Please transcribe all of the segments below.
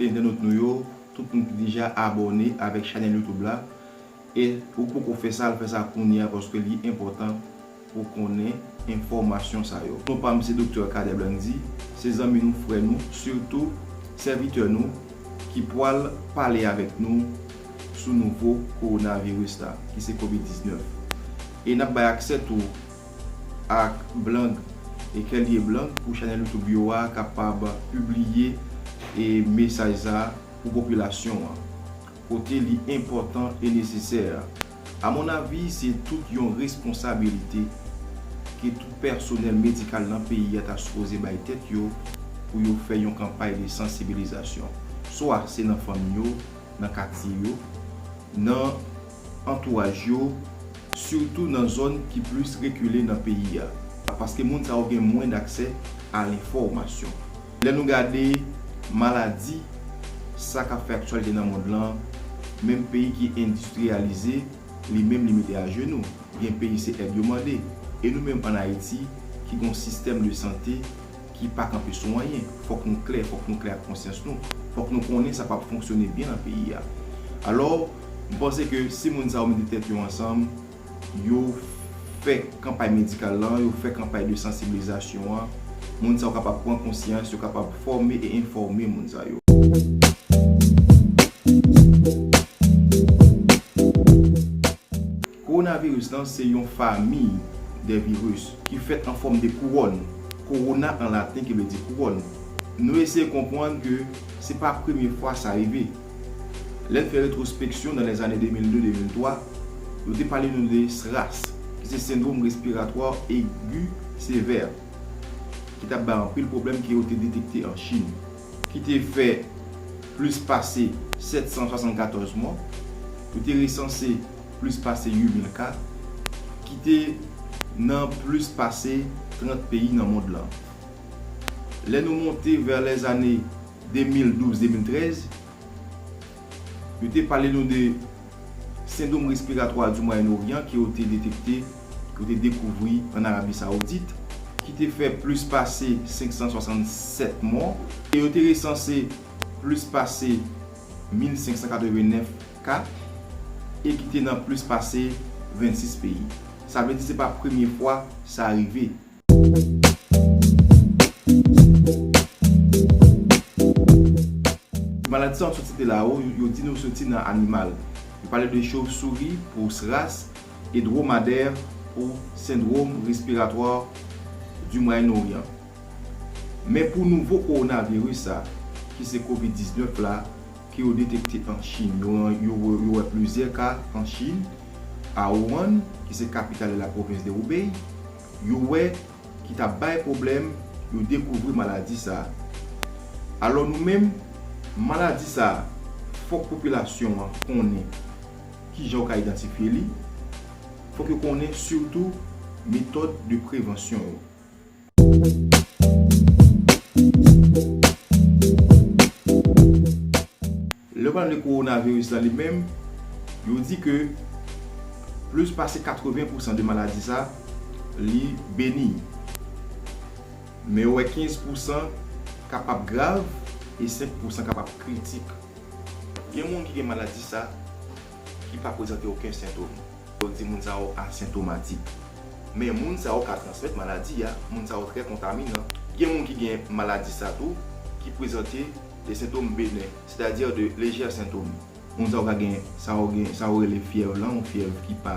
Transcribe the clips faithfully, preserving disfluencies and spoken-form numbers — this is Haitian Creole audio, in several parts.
Entènot nou yo, tout moun ki deja abòne avèk chanèl YouTube la, e ou poko fè sa, al fè sa kounye a, paske li enpòtan pou konnen enfòmasyon sa yo. Non pa m se Doktè Cadet Blandy, se zanmi nou, frè nou, sitou sèvitè nou ki pwal pale avèk nou sou nouvo kowonaviris la, ki se kovid diznèf. E n ap bay aksè tou ak blang e kèlye blang pou chanèl YouTube yo a kapab pibliye e mesaj sa a pou popilasyon an, kote li enpòtan e nesesè. A mon avi, se tout yon responsabilite ke tout pèsonèl medikal nan peyi a ta sipoze bay tèt yo pou yo fè yon kanpay de sansibilizasyon, swa se nan fanmi yo, nan katye yo, nan antouraj yo, sitou nan zòn ki plis rekile nan peyi a, paske moun sa yo gen mwens aksè a lenfòmasyon. Lè nou gade maladi sa k ap fè aktyalite nan mond lan, menm peyi ki endistriyalize, li menm li mete ajenou. Gen peyi se èd yo mande. E nou menm ann Ayiti, ki gen yon sistèm de sante ki pa kanpe sou anyen. Fòk nou klè, fòk nou klè ak konsyans nou. Fòk nou konnen sa p ap fonksyone byen nan peyi a. Alò, m panse ke si moun sa yo mete tèt yo ansanm, yo fè kanpay medikal lan, yo fè kanpay de sansibilizasyon an, moun sa yo kapab pran konsyans, yo kapab fòme e enfòme moun sa yo. Kowonaviris lan se yon famiy de viris ki fèt an fòm de kouwòn, korona an laten ki vle di kouwòn. Nou eseye konprann ke se pa premye fwa sa rive. Lè n fè retwospeksyon nan lèzane de mil de, de mil twa, yo te pale nou de SRAS, ki se sendwòm respiratwa egi sevè, ki t ap bay anpil pwoblèm ke yo te detekte an Chin, ki te fè plis pase sèt san swasannkatòz mò, yo te resanse plis pase uit mil ka, ki te nan plis pase trant peyi nan mond lan. Lè nou monte vè lèzane de mil douz, de mil trèz, yo te pale nou de sendwòm respiratwa di Mwayen Oryan ke yo te detekte, ke yo te dekouvri ann Arabi Sawoudit, ki te fè plis pase senk san swasannsèt mò, e yo te resanse plis pase mil senk san katrevennnèf ka, e ki te nan plis pase vennsis peyi. Sa vle di se pa premye fwa sa rive. Maladi sa yo soti te la o, yo di nou soti nan animal. Yo pale de chauve-souris pou SRAS e dromadaire pou sendwòm respiratwa di Mwayen Oryan. Men pou nouvo kowonaviris sa, ki se kovid diznèf la, ke yo detekte an Chin, yo, yo, yo wè plizyè ka an Chin, a Wuhan, ki se kapital de la pwovens de Hubei, yo wè ki t ap bay pwoblèm, yo dekouvri maladi sa a. Alò nou menm, maladi sa a, fòk popilasyon an konnen kijan yo ka idantifye li, fòk yo konnen sitou metòd de prevansyon yo. Lè w pale de kowonaviris la li menm, yo di ke plis pase katreven pousan de maladi sa, li beniy. Men yo wè kenz pousan kapab grav e senk pousan kapab kritik. Gen moun ki gen maladi sa ki pa prezante okenn sentòm. Yo di moun sa yo asentomatik. Men moun sa yo ka transmèt maladi a, moun sa yo trè kontaminan. Gen moun ki gen maladi sa tou ki prezante de sentòm benen, sètadi de lejè sentòm. Moun sa yo ka gen sa yo gen, sa yo rele fyèv lan, yon fyèv ki pa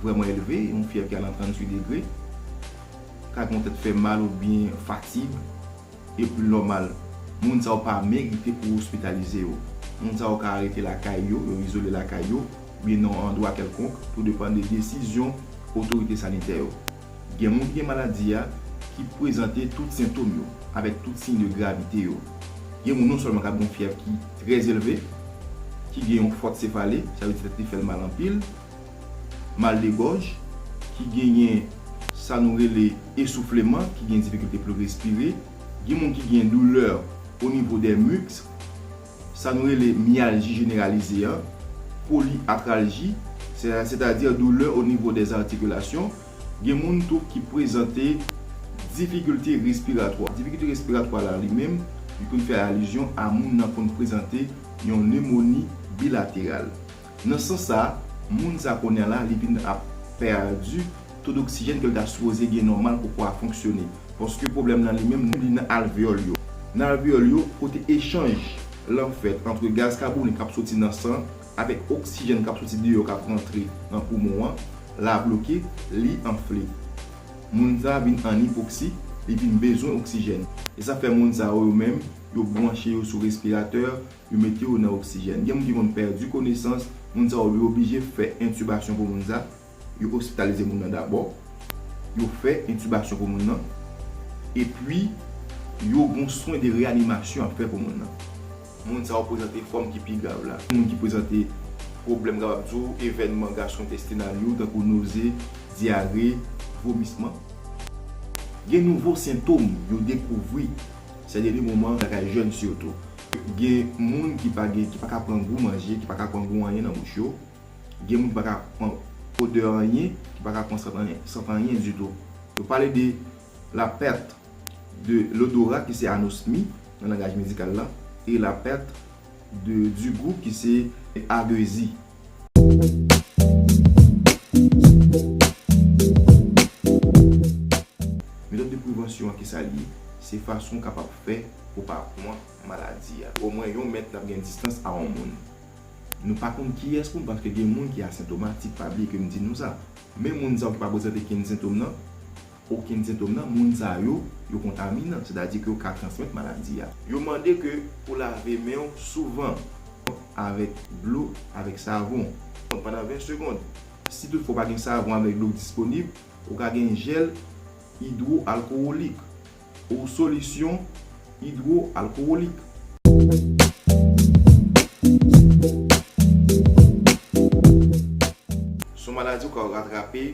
vrèman elve, yon fyèv ki al nan tranntuit degre, ka gen yon tèt fè mal oubyen fatig, e pli nòmal. Moun sa yo pa merite pou ospitalize yo. Moun sa yo ka rete lakay yo, yo izole lakay yo, oubyen nan yon andwa kèlkonk, tou depann de desizyon otorite sanitè yo. Gen moun ki gen maladi a ki prezante tout sentòm yo, avèk tout siy de gravite yo. Gen moun non sèlman k ap gen yon fyèv ki trè elve, ki gen yon fòt sefale, sa vle di tèt li fè l mal anpil, mal de gòj, ki genyen sa nou rele esoufleman, ki gen difikilte pou l respire, gen moun ki gen doulè o nivo dè misk, sa nou rele myalji jeneralize a, poliatralji, sètadi doulè o nivo dè zatikilasyon, gen moun tou ki prezante difikilte respiratwa. Difikilte respiratwa la li menm, Li konn fè alizyon a moun nan konn prezante yon nemoni bilateral. Nan sans sa, moun sa kounye a la, li vin ap pèdi to doksijèn ke l ta sipoze gen nòmal pou kò a fonksyone. Paske pwoblèm nan li menm, li nan alveyòl yo. Nan alveyòl yo, kote echanj lan fèt ant gaz kabonik k ap soti nan san avèk oksijèn k ap soti deyò k ap rantre nan poumon an, la bloke, li anfle. Moun sa vin an ipoksi, li vin bezwen oksijèn. E sa fè moun sa yo, yo menm, yo branche yo sou respiratè, yo mete yo nan oksijèn. Gen moun ki konn pèdi konesans, moun sa yo, yo oblije fè entibasyon pou moun sa, yo ospitalize moun nan dabò, yo fè entibasyon pou moun nan, epi yo gon swen de reyanimasyon ap fè pou moun nan. Moun sa yo prezante fòm ki pi grav la. Moun ki prezante pwoblèm, kapab di w, evènman gastwoentestinal yo, tankou noze, dyare, vomisman. Gen nouvo sentòm yo dekouvri sè dènye moman lakay jèn sitou. Gen moun ki pa gen, ki pa ka pran gou manje, ki pa ka pran gou anyen nan bouch yo. Gen moun ki pa ka pran odè anyen, ki pa ka pran sant anyen, sant anyen ditou. Yo pale de la perte de l'odorat, ki se anosmi nan langaj medikal la, e la perte de, du goût, ki se agezi. Metòd de prevansyon an, ki sa l ye? Se fason w kapab fè pou w pa pran maladi a. Omwen yon mèt n ap gen distans a yon moun. Nou pa konn kiyès moun, paske gen moun ki asentomatik, pa bliye ke m di nou sa. Men moun sa yo ki pa prezante kenn sentòm nan, okenn sentòm nan, moun sa yo, yo kontaminan, sètadi ke yo ka transmèt maladi a. Yo mande ke pou lave men w souvan avèk dlo, avèk savon, pandan ven segonn. Si toutfwa w pa gen savon avèk dlo k disponib, ou ka gen jèl idwoalkowolik ou solisyon idwoalkowolik. Se yon maladi ou ka ratrape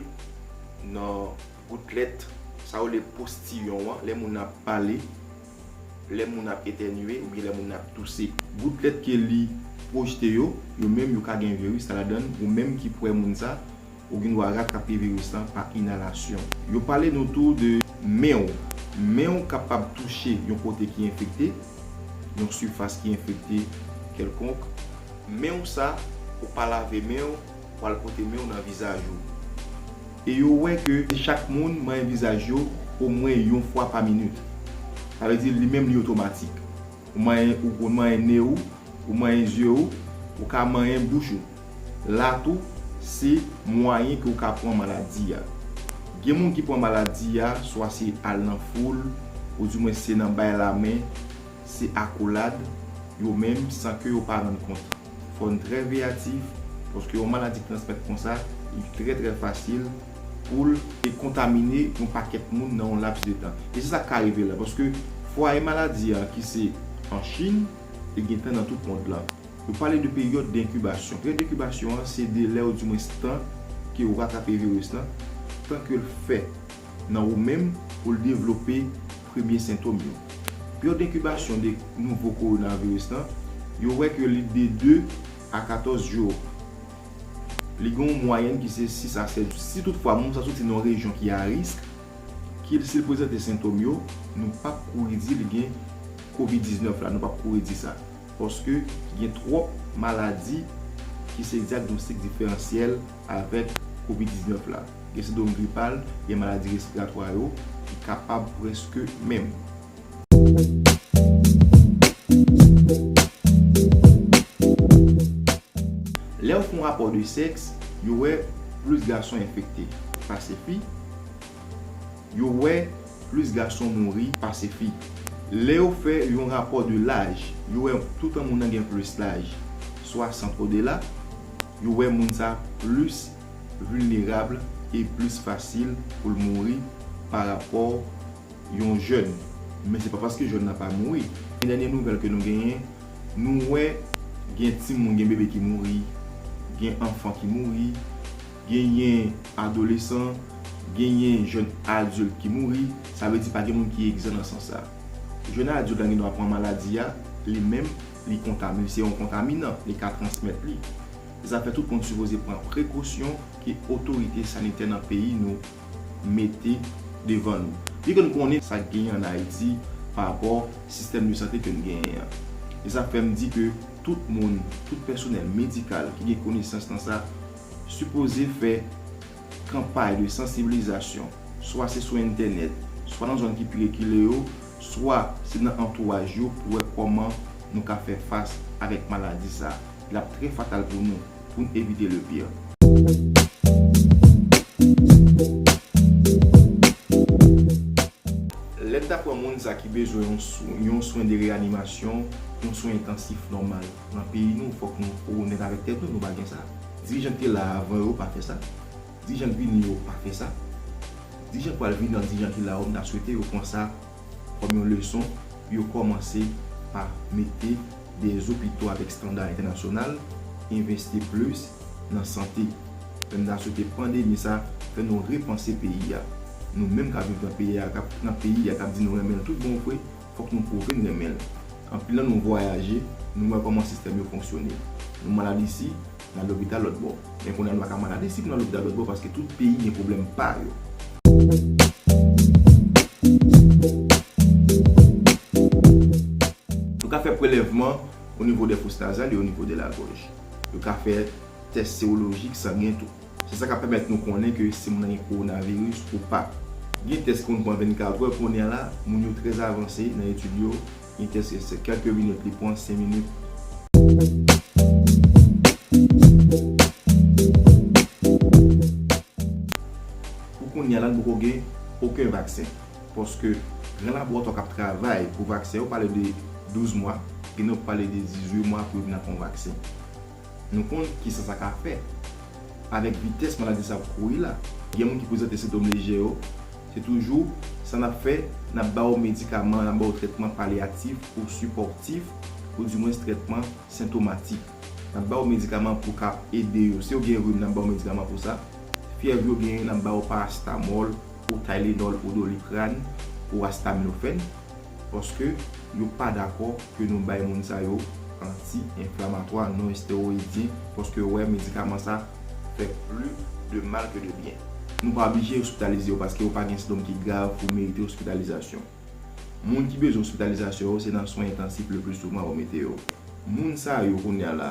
nan goutlèt, sa yo rele postiyon an, lè moun nan ap pale, lè moun nan ap etènye, oubyen lè moun nan ap touse. Goutlèt ke li pwojte yo, yo menm yo ka gen viris la ladan, ou menm ki pre moun sa, ou gen dwa ratrape viris lan pa inalasyon. Yo pale nou tou de men w. Men w kapab touche yon kote ki enfekte, yon sifas ki enfekte kèlkonk. Men w sa, ou pa lave men w, w al pote men w nan vizaj ou. E yo wè ke chak moun manyen vizaj yo omwen yon fwa pa minit. Sa vle di li menm li otomatik. Ou manyen, ou, ou manyen ne w, ou manyen zye w, ou ka manyen bouch ou. La tou, se mwayen ke w ka pran maladi a. Gen moun ki pran maladi a, swa se al nan foul, oudimwen se nan bay lamen, se akolad, yo menm, san ke yo pa rann kont. Fò n trè veyatif, paske yon maladi ki transmèt konsa, li trè, trè fasil pou l kontamine yon pakèt moun nan yon laps de tan. E se sa k ka rive la, paske fwaye maladi a, ki se an Chin, li gentan nan tout mond lan. Yo pale de peryòd denkibasyon. Peryòd denkibasyon an, se de lè oudimwen tan ke w atrape viris lan, tan ke l fè nan ou menm pou l devlope premye sentòm yo. Peryòd denkibasyon de nouvo kowonaviris lan, yo wè ke li de de a katòz jou. Li gen yon mwayèn ki se sis a sèt jou. Si toutfwa moun sa soti nan yon rejyon ki a risk, ki si l prezante sentòm yo, nou p ap kouri di li gen kovid diznèf la, nou p ap kouri di sa. Paske gen twòp maladi ki se dyagnostik diferansyèl avèk kovid diznèf la. Gen sendwòm gripal, gen maladi respiratwa yo ki kapab prèske menm. Lè yo fè yon rapò de sèks, yo wè plis gason enfekte pase fi. Yo wè plis gason mouri pase fi. Lè yo fè yon rapò de laj, yo wè toutan moun nan gen plis laj, swasant odela, yo wè moun sa plis vilnerab e plis fasil pou l mouri pa rapò yon jèn. Men se pa paske jèn nan pa mouri. Gen dènye nouvèl ke nou genyen, nou wè gen timoun, gen bebe ki mouri, gen anfan ki mouri, genyen adolesan, genyen jèn adilt ki mouri. Sa vle di pa gen moun ki egzan nan sans sa. Jèn adilt la gen dwa pran maladi a, li menm, li kontamine, se yon kontaminan, li ka transmèt li. Se sa fè tout moun sipoze pran prekosyon ke otorite sanitè nan peyi nou mete devan nou. Pi ke n konnen sa k genyen ann Ayiti, pa rapò sistèm de sante ke n genyen an. E sa fè m di ke tout moun, tout pèsonèl medikal ki gen konesans nan sa, sipoze fè kanpay de sansibilizasyon, swa se sou entènèt, swa nan zòn ki pi rekile yo, swa se nan antouraj yo pou wè kòman nou ka fè fas avèk maladi sa. L ap trè fatal pou nou, pou n evite le pire. Lè n ta pran moun sa ki bezwen yon swen, yon swen de reyanimasyon, yon swen entansif nòmal nan peyi nou, fòk nou onèt avèk tèt nou, nou pa gen sa. Dirijan ki te la avan yo pa fè sa. Dirijan k vini yo pa fè sa. Dirijan k pral vini an, dirijan ki la yo, m ta swete yo pran sa kòm yon leson, pou yo kòmanse pa mete de opito avèk estanda entènasyonal, envesti plis nan sante. Men m ta swete pandemi sa fè nou repanse peyi a. Nou menm k ap viv nan peyi a, k ap, nan peyi a, k ap di nou renmen l tout bon vre, fòk nou pwouve n renmen l. Anpil nan nou vwayaje, nou wè kòman sistèm yo fonksyone. Nou malad isi, n al lopital lòt bò. Men kounye a nou pa ka malad isi pou n al lopital lòt bò paske tout peyi gen pwoblèm pa yo. Nou ka fè prelèvman o nivo de fos nazal e o nivo de lagòj. Yo ka fè tès serolojik sangen tou. Se sa k ap pèmèt nou konnen ke si moun nan gen kowonaviris ou pa. Gen tès ke moun pran vennkat è kounye a la, moun yo trè avanse nan etid yo, gen tès se kèlke minit li pran, senk minit. Pou kounye a la, nou poko gen okenn vaksen. Paske gen laboratwa k ap travay pou vaksen yo, pale de douz mwa, gen lòt pale de dizuit mwa pou yo vin ak yon vaksen. Nou konn kisa sa ka fè. Avèk vitès maladi sa ap kouri la, gen moun ki prezante sentòm lejè yo, se toujou sa n ap fè, n ap ba yo medikaman, n ap ba yo trètman palyatif ou sipòtif, ou dimwens trètman sentomatik. N ap ba yo medikaman pou ka ede yo. Si yo gen rim, n ap ba yo medikaman pou sa. Fyèv yo genyen, n ap ba yo parasitamòl, ou Tylenol, ou Doliprane, ou acetaminophen, paske yo pa dakò ke nou bay moun sa yo anti-enflamatwa non estewoyidyen, paske yo wè medikaman sa fè plis de mal ke de byen. Nou pa oblije ospitalize yo paske yo pa gen sentòm ki grav pou merite ospitalizasyon. Moun ki bezwen ospitalizasyon yo, se nan swen entansif le pli souvan yo mete yo. Moun sa yo, kounye a la,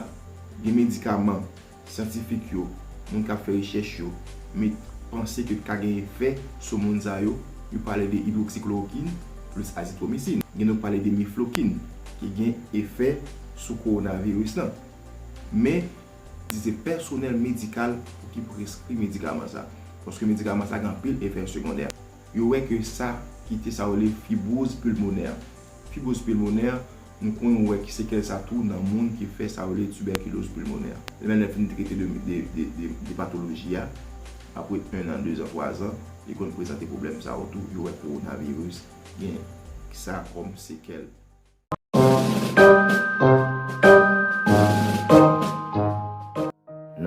gen medikaman, syantifik yo, moun k ap fè rechèch yo, met panse ke ka gen efè sou moun sa yo, yo pale de idwoksiklorokin plis azitwomisin. Gen lòt pale de miflokin, ki gen efè sou kowonaviris lan. Men, di se pèsonèl medikal pou ki preskri medikaman sa. Paske medikaman sa gen anpil efè segondè. Yo wè ke sa kite sa yo rele fibwoz pilmonè. Fibwoz pilmonè, nou konn wè ki sekèl sa tou nan moun ki fè sa yo rele tibèkiloz pilmonè. Lè menm lè fin trete de, de, de, de, de patoloji a, apre en an, de zan, twa zan, li konn prezante pwoblèm sa yo tou, yo wè kowonaviris gen sa kòm sekèl.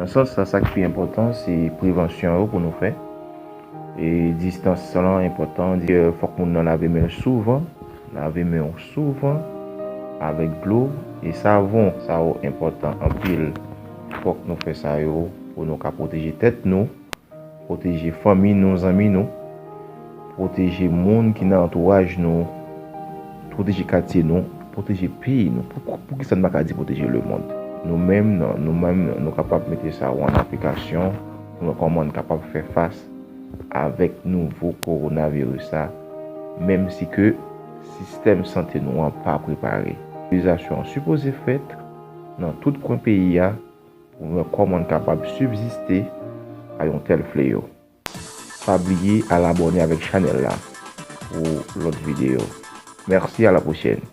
Nan sans sa, sa k pi enpòtan, se prevansyon yo pou nou fè. E distans lan enpòtan. Di, euh, fòk moun nan lave men l souvan, lave men w souvan avèk dlo e savon. Sa yo enpòtan anpil. Fòk nou fè sa yo pou nou ka pwoteje tèt nou, pwoteje fanmi nou, zanmi nou, pwoteje moun ki nan antouraj nou, pwoteje katye nou, pwoteje peyi nou. Pou, pou, poukisa n pa ka di pwoteje lemonn? Nou menm, nou, nou menm, nou kapab mete sa yo an aplikasyon pou nou kòman n kapab fè fas avèk nouvo kowonaviris sa, menm si ke sistèm sante nou an pa prepare. Mobilizasyon an sipoze fèt nan tout kwen peyi a pou nou wè kòman n kapab sibziste a yon tèl fleyo. Pa bliye al abòne avèk chanèl la pou lòt videyo. Mèsi, à la prochaine.